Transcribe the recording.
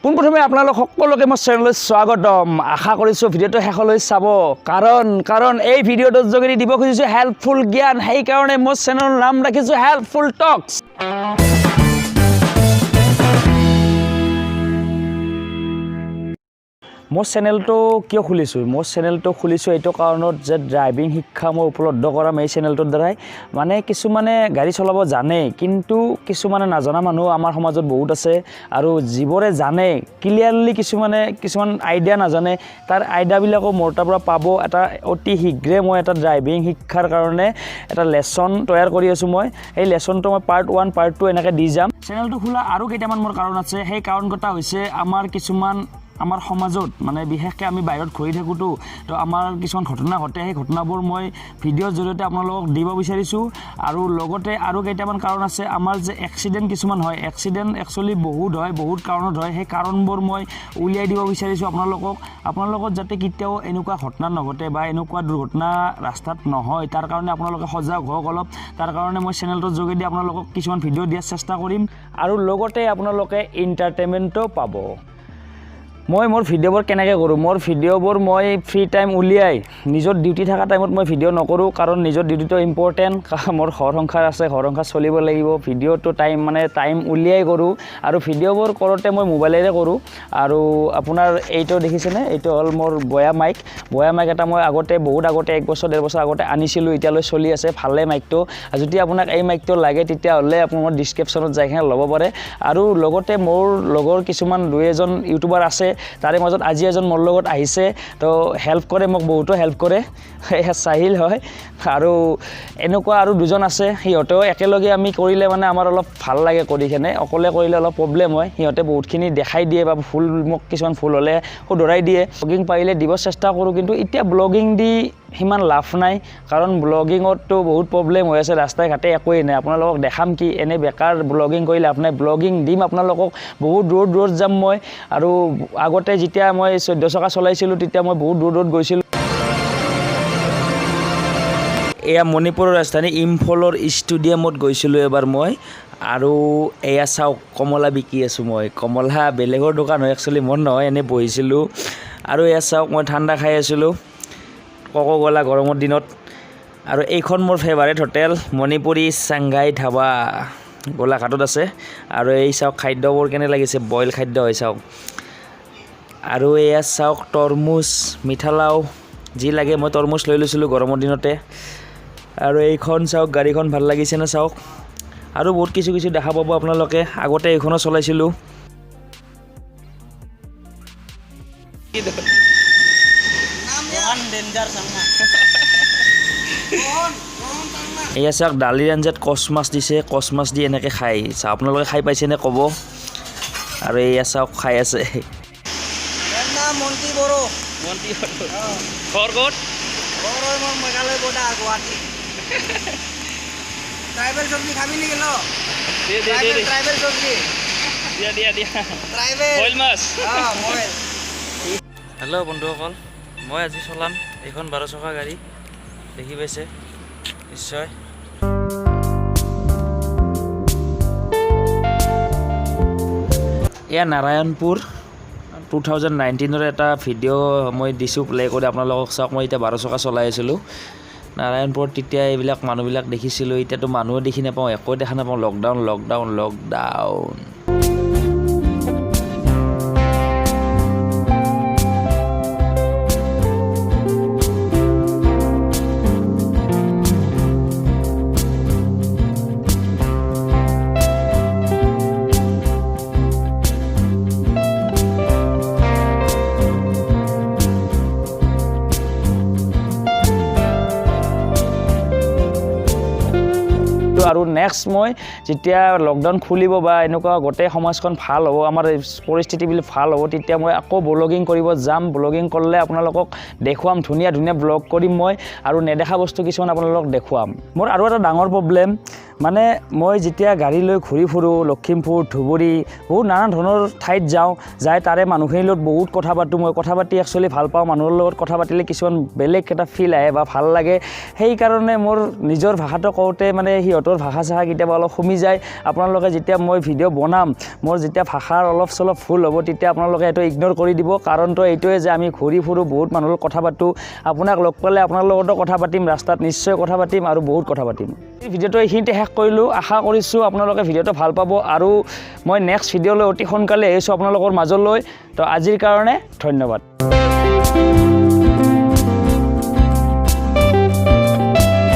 পোনপ্ৰথমে আপোনালোক সকলোকে মোৰ চেনেললৈ স্বাগতম। আশা কৰিছোঁ ভিডিঅ'টো শেষলৈ চাব, কাৰণ কাৰণ এই ভিডিঅ'টোৰ যোগেদি দিব খুজিছোঁ হেল্পফুল জ্ঞান। সেইকাৰণে মোৰ চেনেলৰ নাম ৰাখিছোঁ হেল্পফুল টক্স। মোৰ চেনেলটো কিয় খুলিছোঁ? মোৰ চেনেলটো খুলিছোঁ এইটো কাৰণত যে ড্ৰাইভিং শিক্ষা মই উপলব্ধ কৰাম এই চেনেলটোৰ দ্বাৰাই। মানে কিছুমানে গাড়ী চলাব জানে, কিন্তু কিছুমানে নাজনা মানুহ আমাৰ সমাজত বহুত আছে। আৰু যিবোৰে জানে ক্লিয়াৰলি, কিছুমানে কিছুমান আইডিয়া নাজানে, তাৰ আইডিয়াবিলাকো মোৰ তাৰ পৰা পাব। এটা অতি শীঘ্ৰে মই এটা ড্ৰাইভিং শিক্ষাৰ কাৰণে এটা লেচন তৈয়াৰ কৰি আছোঁ। মই এই লেচনটো মই পাৰ্ট 1, পাৰ্ট 2 এনেকৈ দি যাম। চেনেলটো খোলা আৰু কেইটামান মোৰ কাৰণ আছে। সেই কাৰণকেইটা হৈছে আমাৰ সমাজত, মানে বিশেষকৈ আমি বাহিৰত ঘূৰি থাকোঁতো, তো আমাৰ কিছুমান ঘটনা ঘটে। সেই ঘটনাবোৰ মই ভিডিঅ'ৰ জৰিয়তে আপোনালোকক দিব বিচাৰিছোঁ। আৰু লগতে আৰু কেইটামান কাৰণ আছে। আমাৰ যে এক্সিডেণ্ট কিছুমান হয়, এক্সিডেণ্ট একচুৱেলি বহুত হয়, বহুত কাৰণত হয়। সেই কাৰণবোৰ মই উলিয়াই দিব বিচাৰিছোঁ আপোনালোকক। আপোনালোকৰ যাতে কেতিয়াও এনেকুৱা ঘটনা নঘটে বা এনেকুৱা দুৰ্ঘটনা ৰাস্তাত নহয়, তাৰ কাৰণে আপোনালোকে সজাগ হওক অলপ। তাৰ কাৰণে মই চেনেলটোৰ যোগেদি আপোনালোকক কিছুমান ভিডিঅ' দিয়াৰ চেষ্টা কৰিম আৰু লগতে আপোনালোকে এণ্টাৰটেইনমেণ্টো পাব। মই মোৰ ভিডিঅ'বোৰ কেনেকৈ কৰোঁ? মোৰ ভিডিঅ'বোৰ মই ফ্ৰী টাইম উলিয়াই, নিজৰ ডিউটি থকা টাইমত মই ভিডিঅ' নকৰোঁ, কাৰণ নিজৰ ডিউটিটো ইম্পৰ্টেণ্ট। মোৰ ঘৰ সংসাৰ আছে, ঘৰ সংসাৰ চলিব লাগিব। ভিডিঅ'টো টাইম, মানে টাইম উলিয়াই কৰোঁ। আৰু ভিডিঅ'বোৰ কৰোঁতে মই মোবাইলেৰে কৰোঁ। আৰু আপোনাৰ এইটো দেখিছেনে? এইটো হ'ল মোৰ বয়া মাইক। বয়া মাইক এটা মই আগতে, বহুত আগতে, এক বছৰ 1.5 বছৰ আগতে আনিছিলোঁ। এতিয়ালৈ চলি আছে, ভালে মাইকটো। আৰু যদি আপোনাক এই মাইকটো লাগে, তেতিয়াহ'লে আপুনি মোৰ ডিছক্ৰিপশ্যনত যাই কিনে ল'ব পাৰে। আৰু লগতে মোৰ লগৰ কিছুমান দুই এজন ইউটিউবাৰ আছে। তাৰে মাজত আজি এজন মোৰ লগত আহিছে, তো হেল্প কৰে, মোক বহুতো হেল্প কৰে। সেয়া চাহিল হয়। আৰু এনেকুৱা আৰু দুজন আছে, সিহঁতেও একেলগে আমি কৰিলে মানে আমাৰ অলপ ভাল লাগে কৰি কেনে। অকলে কৰিলে অলপ প্ৰব্লেম হয়। সিহঁতে বহুতখিনি দেখাই দিয়ে বা ভুল, মোক কিছুমান ভুল হ'লে শুধৰাই দিয়ে। ব্লগিং পাৰিলে দিব চেষ্টা কৰোঁ, কিন্তু এতিয়া ব্লগিং দি সিমান লাভ নাই, কাৰণ ব্লগিঙততো বহুত প্ৰব্লেম হৈ আছে। ৰাস্তাই ঘাটে একোৱেই নাই, আপোনালোকক দেখাম কি? এনেই বেকাৰ ব্লগিং কৰি লাভ নাই। ব্লগিং দিম আপোনালোকক, বহুত দূৰত দূৰত যাম মই। আৰু আগতে যেতিয়া মই 14 চকা চলাইছিলোঁ, তেতিয়া মই বহুত দূৰ দূৰত গৈছিলোঁ। এয়া মণিপুৰৰ ৰাজধানী ইম্ফলৰ ষ্টেডিয়ামত গৈছিলোঁ এবাৰ মই। আৰু এয়া চাওক, কমলা বিকি আছোঁ মই। কমলা বেলেগৰ দোকান হয় একচুৱেলি, মোৰ নহয়, এনেই বহিছিলোঁ। আৰু এয়া চাওক, মই ঠাণ্ডা খাই আছিলোঁ, কক ক'লা, গৰমৰ দিনত। আৰু এইখন মোৰ favourite hotel, Manipuri Shanghai dhaba, গোলাঘাটত আছে। আৰু এই চাওক, খাদ্যবোৰ কেনে লাগিছে? বইল খাদ্য হয়, চাওক। আৰু এয়া চাওক, তৰমুজ, মিঠালাও, যি লাগে। মই তৰমুজ লৈ লৈছিলোঁ গৰমৰ দিনতে। আৰু এইখন চাওক, গাড়ীখন ভাল লাগিছেনে চাওক। আৰু বহুত কিছু কিছু দেখা পাব আপোনালোকে। আগতে এইখনো চলাইছিলোঁ। এয়া চাওক, দালিৰ আঞ্জাত কচ মাছ দিছে। কচ মাছ দি এনেকৈ খায়। চাওক, আপোনালোকে খাই পাইছেনে ক'ব। আৰু এয়া চাওক, খাই আছে। মোৰ নাম মন্টি বড়ো। মন্টি, ঘৰ ক'ত? ঘৰ হয় মোৰ মেঘালয় বৰ্ডাৰ, গুৱাহাটী। ট্ৰাইবেল চব্জি খাবি নেকি? ল, ট্ৰাইবেল, ট্ৰাইবেল চব্জি। দিয়া দিয়া দিয়া। ট্ৰাইবেল মাছ। অঁ, বইল। হেল্ল' বন্ধুসকল, মই আজি চলাম এইখন 12 চকা গাড়ী, দেখি পাইছে নিশ্চয়। এয়া নাৰায়ণপুৰ, 2019ৰ এটা ভিডিঅ' মই দিছোঁ প্লে কৰি আপোনালোকক। চাওক, মই এতিয়া 12 চকা চলাই আছিলোঁ নাৰায়ণপুৰত। তেতিয়া এইবিলাক মানুহবিলাক দেখিছিলোঁ। এতিয়াতো মানুহো দেখি নাপাওঁ, একো দেখা নাপাওঁ। Lockdown, lockdown, lockdown. আৰু নেক্সট মই যেতিয়া লকডাউন খুলিব বা এনেকুৱা গোটেই সমাজখন ভাল হ'ব, আমাৰ পৰিস্থিতিবিলাক ভাল হ'ব, তেতিয়া মই আকৌ ব্লগিং কৰিব যাম। ব্লগিং কৰিলে আপোনালোকক দেখুৱাম, ধুনীয়া ধুনীয়া ব্লগ কৰিম মই আৰু নেদেখা বস্তু কিছুমান আপোনালোকক দেখুৱাম। মোৰ আৰু এটা ডাঙৰ প্ৰব্লেম, মানে মই যেতিয়া গাড়ী লৈ ঘূৰি ফুৰোঁ, লখিমপুৰ, ধুবুৰী, বহুত নানা ধৰণৰ ঠাইত যাওঁ, যাই তাৰে মানুহখিনিৰ লগত বহুত কথা পাতোঁ। মই কথা পাতি একচুৱেলি ভাল পাওঁ। মানুহৰ লগত কথা পাতিলে কিছুমান বেলেগ এটা ফিল আহে বা ভাল লাগে। সেইকাৰণে মোৰ নিজৰ ভাষাটো কওঁতে মানে সিহঁতৰ ভাষা চাষা কেতিয়াবা অলপ কমি যায়। আপোনালোকে যেতিয়া মই ভিডিঅ' বনাম, মোৰ যেতিয়া ভাষাৰ অলপ চলপ ভুল হ'ব, তেতিয়া আপোনালোকে এইটো ইগন'ৰ কৰি দিব। কাৰণটো এইটোৱে যে আমি ঘূৰি ফুৰোঁ, বহুত মানুহৰ লগত কথা পাতোঁ। আপোনাক লগ পালে আপোনাৰ লগতো কথা পাতিম, ৰাস্তাত নিশ্চয় কথা পাতিম আৰু বহুত কথা পাতিম। এই ভিডিঅ'টো এইখিনিতে শেষ কৰিলোঁ। আশা কৰিছোঁ আপোনালোকে ভিডিঅ'টো ভাল পাব আৰু মই নেক্সট ভিডিঅ'লৈ অতি সোনকালে আহিছোঁ আপোনালোকৰ মাজলৈ। তো আজিৰ কাৰণে ধন্যবাদ।